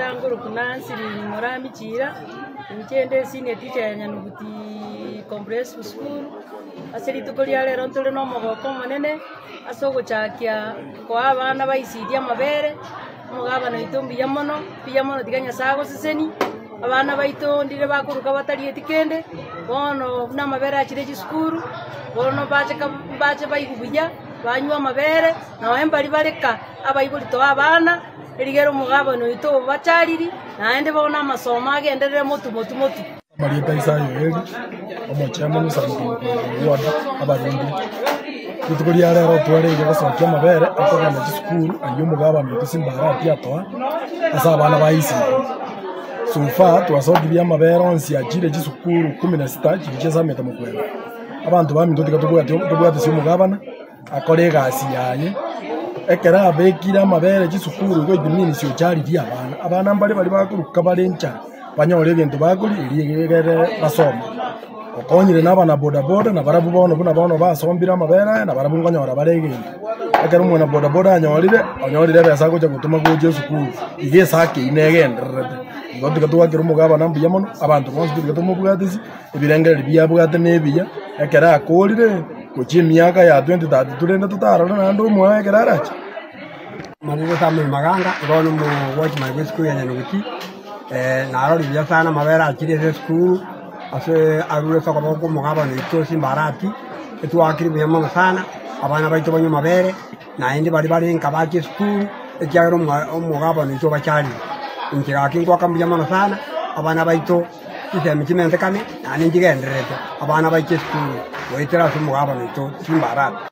Amarieta ngoroku Nancy Morami Chiira, inche inde esenior teacher ya Nyanuguti Comprehensive School, ase rituko ria rero ntore na omogoko omonene ase ogochakia koa abana ba ECD amabere, omogabana oito mbuya mono, mbuya mono tiga Nyasaye agoseseni, abana baito ndire bakoruka batarieti kende, bono buna amabere achire chisukuru, bono bache bache baigwe buya, banywe amabere, nonye mbari bare ka. Abaibori toe abana, erigere omogabane oito obachariri, naende bono amasomo agenderere motu motu motu. Amarieta Isaya Yoeli, omochenu Musamuki Mokongo Ward, Abarundi. Rituko ria rero twarenge gosokia amabere akogenda chisukuru ayio omogabane oito Simba Arati atoa ase abana ba ECD. So far twasokirie amabere onsi achire chisukuru kumi na sita chiria chiasamete mokwena. Abanto baminto tiga tobwate tobwatesie omogabana. akore egasi yaye, ekero abekire amabere chisukuru igo it means ocharirie abana. Abana mbare baria bakoruka bare enchara, banyore egento bakoria erio egere basome. Okonyire na abana boda boda nabarabwo bono buna bono basombire amabere aya nabarabwo nkonyora bare egento. Ekero omwana boda boda anyorire, onyorire ebesa agocha gotoma gocha esukuru, iga esake eywo negendererete. Igo tiga twakera omogabana mbuya mono, abanto bonsi tiga tomobwatisi. Ebirengererio biabwate nebiya, ekero akoorire, gochia emiaka ya 2032 rende totarore naende omwana ekero arache. Amariko Samuel Maganga, igo nomo watchman bwe esukuru ya Nyanuguti, narorire buya sana amabere achire ase esukuru, ase arure ase okoboko kwa omogabana oito Simba Arati, etwakire buya mono sana, abana baito banywe amabere, naende baria bare nka bache esukuru, ekiagera omogabana oito obacharire. Inche gaki ngoaka mbuya mono sana, abana baito. Chisemi chimentekane, naende nchigendererete abana baiche esukuru goetera ase omogabana oito Simba Arati.